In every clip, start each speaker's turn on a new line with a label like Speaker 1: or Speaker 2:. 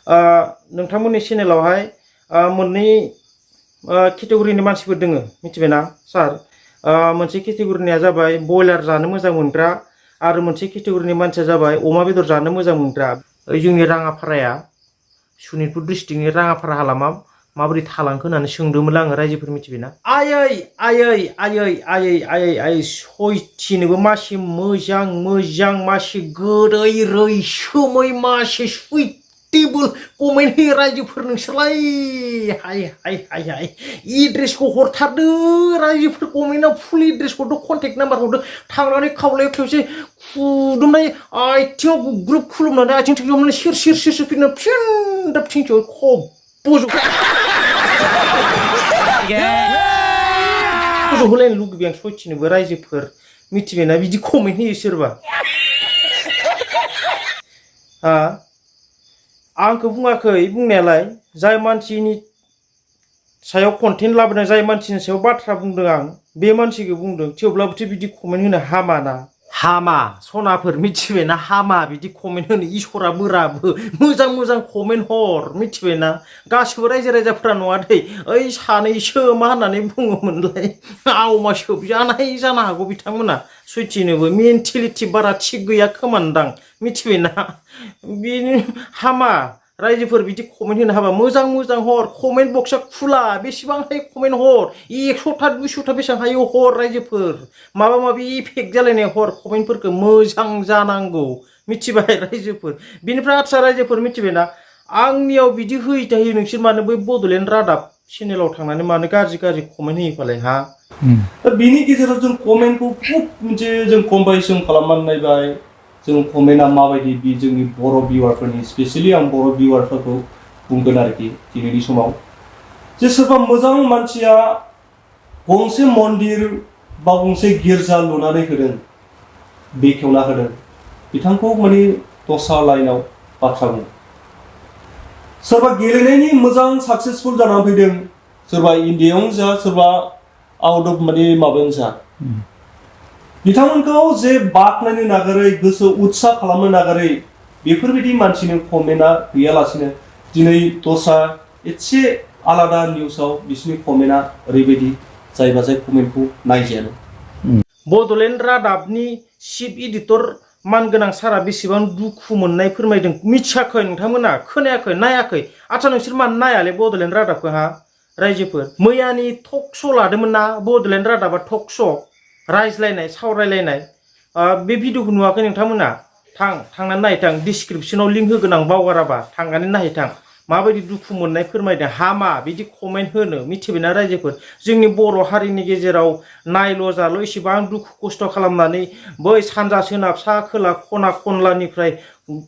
Speaker 1: नोंथांमोननि चेनेलावहाय मोननै केटेगरिनि मानसिफोर दोङो मिथिबायना सार मोनसे केटेगरिनिया जाबाय बयलार जानो मोजां मोनग्रा आरो मोनसे केटेगरिनि मानसिया जाबाय अमा बेदर जानो मोजां मोनग्रा जोंनि राङापाराया सनितपुर डिस्ट्रिक्टनि राङापारा हालामा माबोरै थालांखो होननानै सोंदोंमोन आङो रायजोफोर मिथिबायना आयै सयथिनोबो मासे मोजां मोजां मासे गोदै रैसोमै मासे सुइटेबोल कमेन्ट होयो रायजोफोर नोंसोरलाय हाय हाय हाय हाय एड्रेसखौ हरथारदो रायजोफोर कमेन्टआव फुल एड्रेसखौ कन्टेक्ट नाम्बार हरदो थांनानै खावलायाव खेबसे खुदुमनाय आथिङाव गुग्रुब खुलुमनानै आथिं थोंजोबनानै सेर फैना फिन दाब थिंथियाव खब'जोब होलायनो लुगैबाय आं सयथिनोबो रायजोफोर मिथिबायना बिदि कमेन्ट होयो सोरबा आंखौ बुङाखै बुंनायालाय जाय मानसिनि सायाव कन्टेन्ट लाबोदों जाय मानसिनि सायाव बाथ्रा बुंदों आं बे मानसिखौ बुंदों थेवब्लाबोथ' बिदि कमेन्ट होनो हामाना हामा सनाफोर मिथिबायना हामा बिदि कमेन्ट होनो इसोरा बोराबो मोजां मोजां कमेन्ट हर मिथिबायना गासिबो रायजो राजाफोरा नङा दै ओइ सानैसो मा होननानै बुङोमोनलाय आवमा सोबजानाय जानो हागौ बिथांमोना सयथिनोबो मेन्टेलिटि बारा थिग गैया खोमानदां मिथिबायना बेनो हामा रायजोफोर बिदि कमेन्ट होनो हाबा मोजां मोजां हर कमेन्ट बक्सआ खुला बेसेबां हाय कमेन्ट हर 100टा 200टा बेसेबां हायो हर रायजोफोर माबा माबि इफेक्ट जालायनाय हर कमेन्टफोरखौ मोजां जानांगौ मिथिबाय रायजोफोर बिनिफ्राय आदसा रायजोफोर मिथिबायना आंनियाव बिदि होयै थायो नोंसोर मानो बै बड'लेण्ड रादाब चेनेलाव थांनानै मानो गाज्रि गाज्रि कमेन्ट होयो फालाय हा
Speaker 2: दा बिनि गेजेराव जों कमेन्टखौ खुब मोनसे जों कम्पारिसन खालामनानै नायबाय जों कमेन्टआ माबायदि बि जोंनि बर' भिउवारफोरनि स्पेसियेलि आं बर' भिउवारफोरखौ बुंगोन आरोखि दिनैनि समाव जे सोरबा मोजां मानसिया गंसे मन्दिर बा गंसे गिर्जा लुनानै होदों बेखेवना होदों बिथांखौ माने दस्रा लाइनाव बाथ्रा बुङो सोरबा गेलेनायनि मोजां साक्सेसफुल जानानै फैदों सोरबा इन्डियायावनो जा सोरबा आउट अफ माने माबायावनो जा बिथांमोनखौ जे बाख्नायनो नागारै गोसो उत्साह खालामनो नागारै बेफोरबायदि मानसिनि कमेन्टआ गैयालासिनो दिनै दस्रा एसे आलादा निउसाव बिसोरनि कमेन्टआ ओरैबायदि जायबा जाय कमेन्टखौ नायजायानो
Speaker 1: बड'लेण्ड रादाबनि चिफ एडिटर मानगोनां सारा बेसेबां दुखु मोननाय फोरमायदों मिथियाखै नोंथांमोना खोनायाखै नायाखै आदसा नोंसोर मानो नायालै बड'लेण्ड रादाबखौ हा रायजोफोर मैयानि टक श' लादोंमोन ना बड'लेण्ड रादाबा टक श' रायज्लायनाय सावरायलायनाय बे भिडिअखौ नुवाखै नोंथांमोना थांनानै नायथां डिसक्रिपसनाव लिंक होगोन आं बावगाराबा थांनानै नायथां माबायदि दुखु मोननाय फोरमायदों हामा बिदि कमेन्ट होनो मिथिबायना रायजोफोर जोंनि बर' हारिनि गेजेराव नायल' जाल' इसेबां दुखु खस्थ' खालामनानै बै सानजा सोनाब सा खोला खना खनलानिफ्राय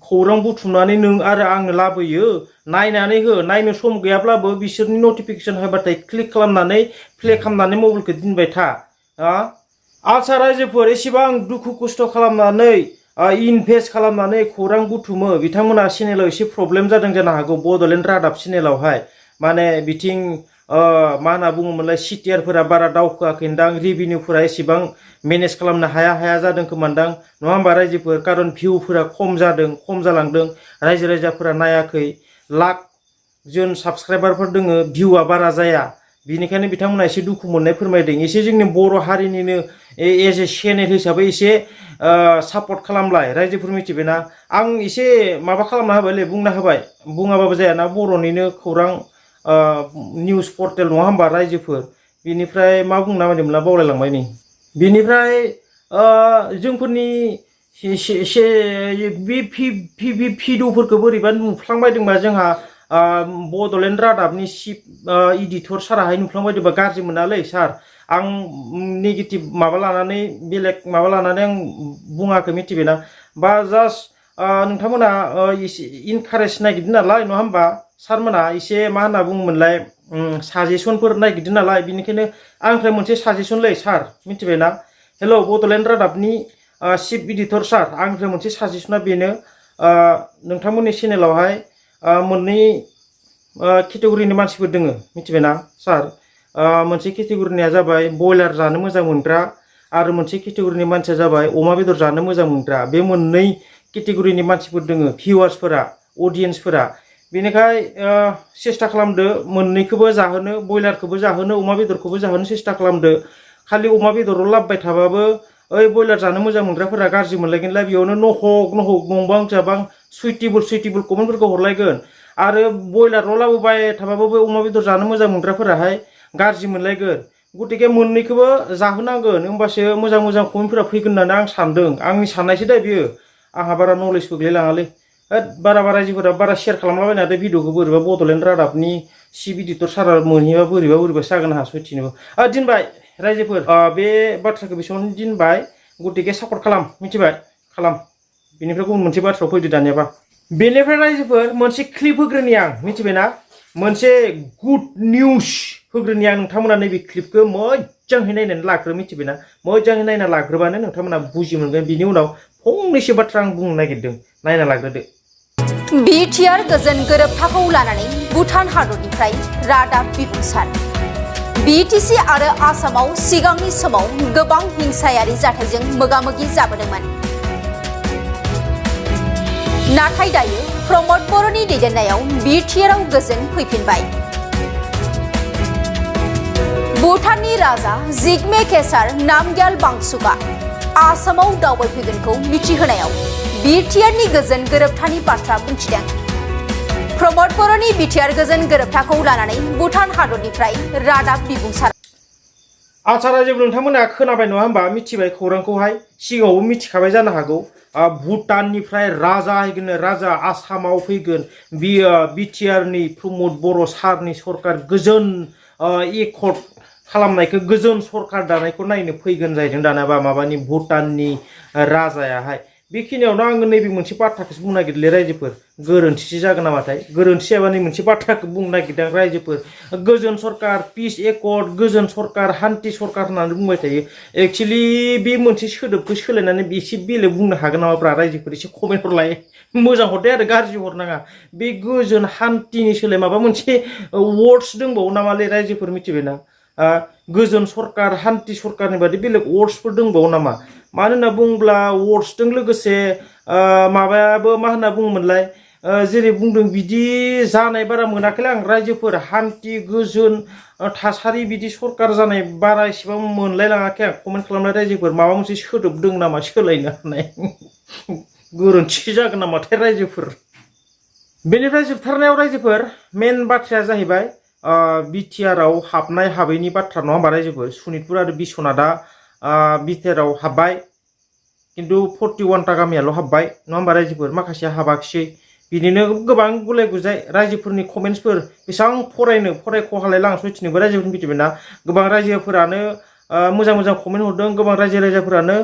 Speaker 1: खौरां बुथुमनानै नों आरो आंनो लाबोयो नायनानै हो नायनो सम गैयाब्लाबो बिसोरनि नटिफिकेसन होबाथाय क्लिक खालामनानै प्ले खालामनानै मबाइलखौ दोनबाय था आदसा रायजोफोर एसेबां दुखु खस्थ' खालामनानै इनभेस्ट खालामनानै खौरां बुथुमो बिथांमोना चेनेलाव एसे प्रब्लेम जादों जानो हागौ बड'लेण्ड रादाब चेनेलावहाय माने बिथिं मा होनना बुङोमोनलाय सिटिआरफोरा बारा दावखोआखैदां रिभिनिउफोरा एसेबां मेनेज खालामनो हाया जादों खोमानदां नङा होमबा रायजोफोर कारन भिउफोरा खम जादों खम जालांदों रायजो राजाफोरा नायाखै लाख जन साबस्क्राइबारफोर दोङो भिउआ बारा जाया बिनिखायनो बिथांमोना एसे दुखु मोननाय फोरमायदों एसे जोंनि बर' हारिनिनो एज ए चेनेल हिसाबै एसे सापर्ट खालामलाय रायजोफोर मिथिबायना आं एसे माबा खालामना होबायलै बुंना होबाय बुङाबाबो जायाना बर'निनो खौरां निउस पर्टेल नङा होमबा रायजोफोर बिनिफ्राय मा बुंना होदोंमोनला बावलायलांबाय नै बिनिफ्राय जोंफोरनि बे भिडिअफोरखौ बोरैबा नुफ्लांबायदोंबा जोंहा बड'लेण्ड रादाबनि चिफ एडिटर साराहाय नुफ्लांबायदोंबा गाज्रि मोनालै सार आं नेगेटिभ माबा लानानै बेलेग माबा लानानै आं बुङाखै मिथिबायना बा जास्ट नोंथांमोना एसे इनकारेज नागिरदों नालाय नङा होमबा सारमोना एसे मा होनना बुङोमोनलाय साजेसनफोर नागिरदों नालाय बिनिखायनो आंनिफ्राय मोनसे साजेसनलै सार मिथिबायना हेल' बड'लेण्ड रादाबनि चिफ एडिटर सार आंनिफ्राय मोनसे साजेसना बेनो नोंथांमोननि चेनेलावहाय मोननै केटेगरिनि मानसिफोर दोङो मिथिबायना सार मोनसे केटेगरिनिया जाबाय बयलार जानो मोजां मोनग्रा आरो मोनसे केटेगरिनि मानसिया जाबाय अमा बेदर जानो मोजां मोनग्रा बे मोननै केटेगरिनि मानसिफोर दोङो भिउवार्सफोरा अडियेन्सफोरा बेनिखाय सेस्था खालामदो मोननैखौबो जाहोनो बयलारखौबो जाहोनो अमा बेदरखौबो जाहोनो सेस्था खालामदो खालि अमा बेदराव लाबबाय थाबाबो ओइ बयलार जानो मोजां मोनग्राफोरा गाज्रि मोनलायगोनलाय बेयावनो नहक नहक नंबां जाबां सुइटेबल कमेन्टफोरखौ हरलायगोन आरो बयलाराव लाबोबाय थाबाबो बे अमा बेदर जानो मोजां मोनग्राफोराहाय गाज्रि मोनलायगोन गतिके मोननैखौबो जाहोनांगोन होमबासो मोजां मोजां कमेन्टफोरा फैगोन होननानै आं सानदों आंनि साननायसो दा बियो आंहा बारा नलेजबो गैलायलाङालै बारा रायजोफोरा बारा शेयार खालामलाबायना दा भिडिअखौ बोरैबा बड'लेण्ड रादाबनि चिफ एडिटर सारा मोनहैबा बोरैबासो जागोन आंहा सयथिनोबो दिनबाय रायजोफोर बे बाथ्राखौ बेसेबां दिनबाय गतिके सापर्ट खालाम मिथिबाय खालाम बेनिफ्राय गुबुन मोनसे बाथ्रायाव फैदो दानियाबा बेनिफ्राय रायजोफोर मोनसे क्लिप होग्रोनि आं मिथिबायना मोनसे गुड निउस होग्रोनि आं नोंथांमोना नैबे क्लिपखौ मोजाङै नायनानै लाग्रो मिथिबायना मोजाङै नायना लाग्रोबानो नोंथांमोना बुजि मोनगोन बिनि उनाव फंनैसो बाथ्रा आं बुंनो नागिरदों नायना लाग्रोदो
Speaker 3: बिटिआर गोजोन गोरोबथाखौ लानानै भुटान हादरनिफ्राय रादाब बिबुंसार बिटिसि आरो आसामाव सिगांनि समाव गोबां हिंसायारि जाथायजों मोगा-मोगि जाबोदोंमोन नाथाय दायो प्रमद बर'नि दैदेननायाव बिटिआरआव गोजोन फैफिनबाय भुटाननि राजा जिगमे केसार नामग्याल वांचुकआ आसामाव दावबायफैगोनखौ मिथिहोनायाव बिटिआरनि गोजोन गोरोबथानि बाथ्रा बुंथिदों प्रमद बर'नि बिटिआर गोजोन गोरोबथाखौ लानानै भुटान हादरनिफ्राय रादाब बिबुंसार
Speaker 1: आच्छा रायजो नोंथांमोना खोनाबाय नङा होमबा मिथिबाय खौरांखौहाय सिगाङावबो मिथिखाबाय जानो हागौ भुटाननिफ्राय राजा फैगोन राजा आसामाव फैगोन बिटिआरनि प्रमद बर' सारनि सरकार गोजोन एकर्ड खालामनायखौ गोजोन सरकार दानायखौ नायनो फैगोन जाहैदों दानाबा माबानि भुटाननि राजायाहाय बेखिनियावनो आङो नैबे मोनसे बाथ्राखौसो बुंनो नागिरदोंलै रायजोफोर गोरोन्थिसो जागोन नामाथाय गोरोन्थि जायाबा नै मोनसे बाथ्राखौ बुंनो नागिरदों रायजोफोर गोजोन सरकार पिस एकर्ड गोजोन सरकार हान्थि सरकार होननानै बुंबाय थायो एक्सुवेलि बे मोनसे सोदोबखौ सोलायनानै एसे बेलेग बुंनो हागोन नामाब्रा रायजोफोर एसे कमेन्ट हरलाय मोजां हरदे आरो गाज्रि हरनाङा बे गोजोन हान्थिनि सोलाय माबा मोनसे वर्ड्स दंबावो नामालै रायजोफोर मिथिबायना गोजोन सरकार हान्थि सरकारनि बादि बेलेग वर्ड्सफोर दंबावो नामा मानो होनना बुङोब्ला वर्ड्सजों लोगोसे माबायाबो मा होनना बुङोमोनलाय जेरै बुंदों बिदि जानाय बारा मोनाखैलै आं रायजोफोर हान्थि गोजोन थासारि बिदि सरकार जानाय बारा एसेबां मोनलायलाङाखै आं कमेन्ट खालामनाय रायजोफोर माबा मोनसे सोदोब दं नामा सोलायनो हानाय गोरोन्थि जागोन नामाथाय रायजोफोर बेनिफ्राय जोबथारनायाव रायजोफोर मेन बाथ्राया जाहैबाय बिटिआरआव हाबनाय हाबैनि बाथ्रा नङा होमबा रायजोफोर सनितपुर आरो बिश्वनाथआ बिटिआरआव हाबबाय खिन्थु 41टा गामियाल' हाबबाय नङा होमबा रायजोफोर माखासेया हाबाखिसै बिदिनो गोबां गुलाय गुजाय रायजोफोरनि कमेन्ट्सफोर बेसेबां फरायख'हालाय लां सयथिनोबो रायजोफोरनि मिथिबायना गोबां रायजोफोरानो मोजां मोजां कमेन्ट हरदों गोबां रायजोफोरानो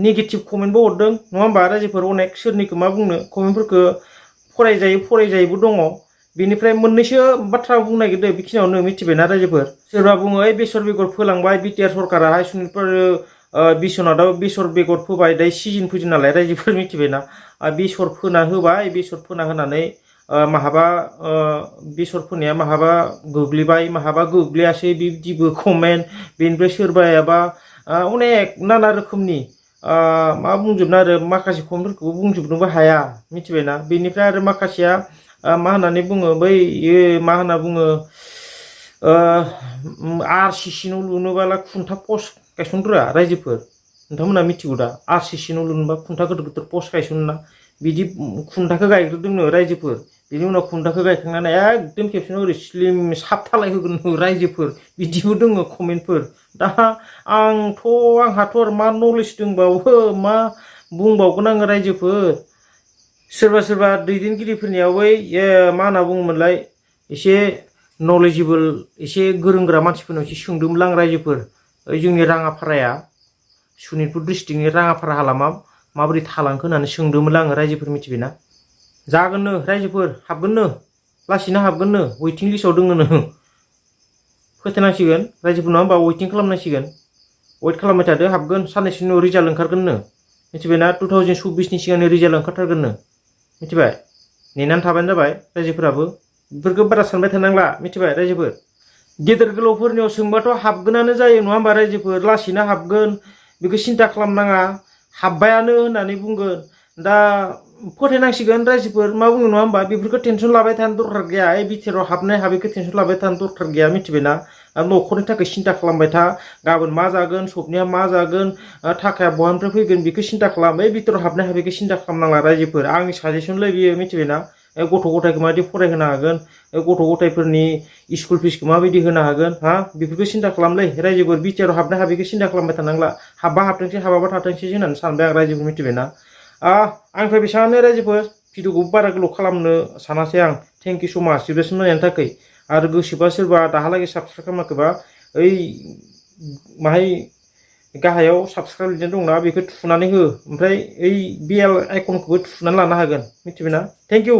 Speaker 1: नेगेटिभ कमेन्टबो हरदों नङा होमबा रायजोफोर अनेक सोरनिखौ मा बुंनो कमेन्टफोरखौ फरायजायैबो दङ बेनिफ्राय मोननैसो बाथ्रा बुंनो नागिरदों बेखिनियावनो मिथिबायना रायजोफोर सोरबा बुङो ओइ बेसर बेगर फोलांबाय बिटिआर सरकाराहाय सनितपुर बिश्वनाथआव बेसर बेगर फोबाय दायो सिजन फैदों नालाय रायजोफोर मिथिबायना बेसर फोना होबाय बेसर फोना होनानै माहाबा बेसर फोनाया माहाबा गोग्लैबाय माहाबा गोग्लैयासै बिदिबो कमेन्ट बेनिफ्राय सोरबायाबा अनेक नाना रोखोमनि मा बुंजोबनो आरो माखासे कमेन्टफोरखौबो बुंजोबनोबो हाया मिथिबायना बेनिफ्राय आरो माखासेया मा होननानै बुङो बै मा होनना बुङो RCC न' लुनोबाला खुन्था पस्ट गायसनग्रा रायजोफोर नोंथांमोना मिथिगौ दा RCC न' लुनोबा खुन्था गिदिर गिदिर पस्ट गायसनोना बिदि खुन्थाखौ गायग्रोदोंनो रायजोफोर बिनि उनाव खुन्थाखौ गायखांनानै एकदम खेबसेनो ओरै स्लिम साबथालाय होगोन रायजोफोर बिदिबो दङ कमेन्टफोर दा आंहाथ' आरो मा नलेज दंबावो मा बुंबावगोन आङो रायजोफोर सोरबा दैदेनगिरिफोरनियाव बै मा होनना बुङोमोनलाय एसे नलेजेबोल एसे गोरोंग्रा मानसिफोरनाव एसे सोंदोंमोन आं रायजोफोर जोंनि राङापाराया सनितपुर डिस्ट्रिक्टनि राङापारा हालामा माबोरै थालांखो होननानै सोंदोंमोन आङो रायजोफोर मिथिबायना जागोननो रायजोफोर हाबगोननो लासैनो हाबगोननो वेटिं लिस्टआव दङनो फोथायनांसिगोन रायजोफोर नङा होमबा वेटिं खालामनांसिगोन वेट खालामबाय थादो हाबगोन साननैसोनि उनाव रिजाल्ट ओंखारगोननो मिथिबायना 2024नि सिगांनो रिजाल्ट ओंखारथारगोननो मिथिबाय नेनानै थाबानो जाबाय रायजोफोराबो बेफोरखौ बारा सानबाय थानांला मिथिबाय रायजोफोर गेदेर गोलावफोरनियाव सोंबाथ' हाबगोनानो जायो नङा होमबा रायजोफोर लासैनो हाबगोन बेखौ सिन्था खालामनाङा हाब्बायानो होननानै बुंगोन दा फोथायनांसिगोन रायजोफोर मा बुङो नङा होमबा बेफोरखौ टेनसन लाबाय थानो दरखार गैया ए बिटिआरआव हाबनाय हाबैखौ टेनसन लाबाय थानो दरखार गैया मिथिबायना न'खरनि थाखाय सिन्था खालामबाय था गाबोन मा जागोन सबनिया मा जागोन थाखाया बहानिफ्राय फैगोन बेखौ सिन्था खालाम ए बिटिआरआव हाबनाय हाबैखौ सिन्था खालामनांला रायजोफोर आंनि साजेसनलै बियो मिथिबायना गथ' गथायखौ माबायदि फरायहोनो हागोन गथ' गथायफोरनि स्कुल फिसखौ माबायदि होनो हागोन हा बेफोरखौ सिन्था खालामलै रायजोफोर बिटिआरआव हाबनाय हाबैखौ सिन्था खालामबाय थानांला हाबबा हाबथोंसै हाबाबा थाथोंसै होननानै सानबाय आं रायजोफोर मिथिबायना आंनिफ्राय बेसेबांनो रायजोफोर भिडिअखौ बारा गोलाव खालामनो सानासै आं थेंक इउ स' माच जोबजासिम नायनायनि थाखाय आरो गोसोबा सोरबा दाहालागै साबस्क्राइब खालामाखैबा ओइ माहाय गाहायाव साबस्क्राइब लिरनाय दंना बेखौ थुनानै हो ओमफ्राय ओइ बेल आइकनखौबो थुनानै लानो हागोन मिथिबायना थेंक इउ